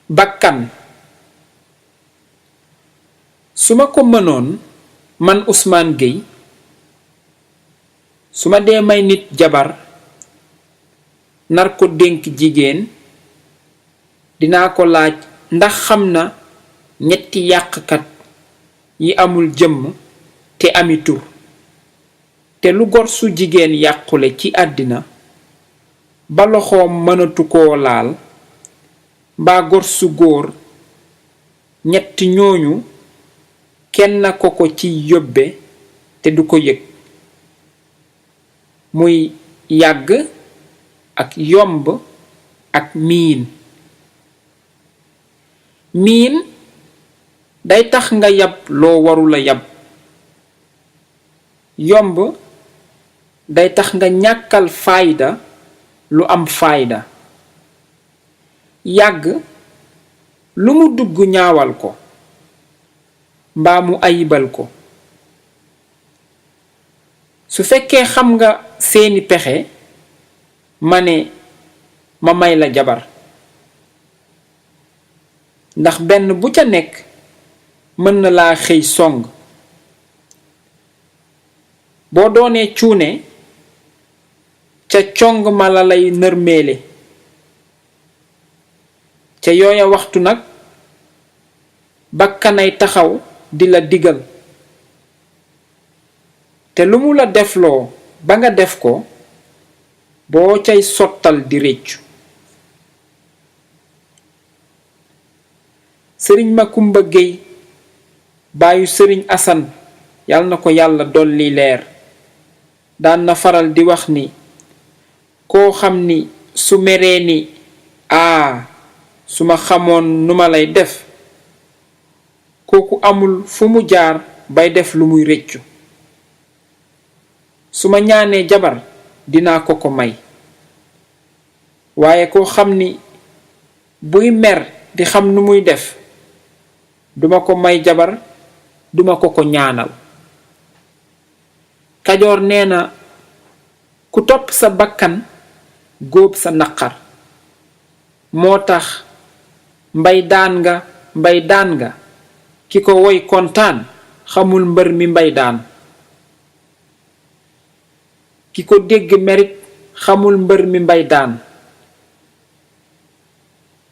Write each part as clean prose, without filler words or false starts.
bakkan su ma ko mënoon man Ousmane Gueye su ma dee may nit jabar nar ko dénk jigéen dinaa ko laaj ndax xam na ñetti yàqkat yi amul jëmm te ami tur te lu gor su jigéen yàqule ci àddina ba loxoom mënatu koo laal mbaa gor su góor ñett ñooñu kenn ko ko ci yóbbe te du ko yëg muy yàgg ak yomb ak miin day tax nga yab loo warula yab yomb day tax nga ñàkkal fayda lu am fayda yàgg lu mu dugg ñaawal ko mbaa mu ayibal ko su fekkee xam nga seeni pexe ma ne ma may la jabar ndax benn bu ca nekk mën na laa xëy song boo doonee cuune ca cong ma la lay nërmeele ca yooya waxtu nag bakkanay taxaw di la digal te lu mu la defloo ba nga def ko boo cay sottal di réccu sëriñ Makumba Géey baayu sëriñ Asan yal na ko yàlla dolli leer daan na faral di wax ni koo xam ni su meree ni su ma xamoon nu ma lay def kooku amul fu mu jaar bay def lu muy réccu su ma ñaanee jabar dinaa ko ko may waaye koo xam ni buy mer di xam nu muy def duma ko may jabar duma ko ko ñaanal Kajoor nee na ku topp sa bakkan góob sa naqar moo tax mbay daan nga ki ko woy kontaan xamul mbër mi mbay daan ki ko dégg merit xamul mbër mi mbay daan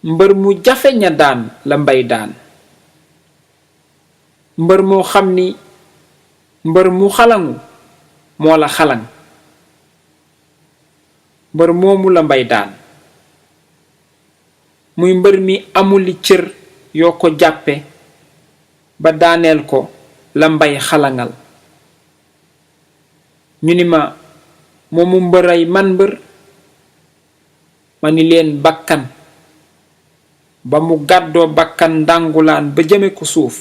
mbër mu jafe ña daan la mbay daan mbër moo xam ni mbër mu xalangu moo la xalang mbër moomu la mbay daan muy mbër mi amuli cër yoo ko jàppe ba daaneel ko la mbay xalangal ñu ni ma moomu mbëray man mbër ma ni leen bakkan ba mu gàddoo bakkan ndàngulaan ba jëme ko suuf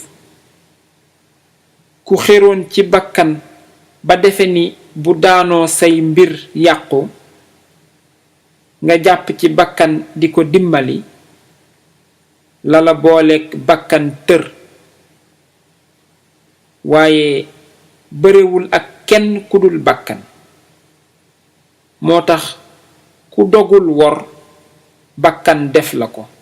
ku xéroon ci bakkan ba defe ni bu daanoo say mbir yàqu nga jàpp ci bakkan di ko dimbali lala booleek bakkan tër waaye barewul ak kenn ku dul bakkan moo tax ku dogul wor bakkan def la ko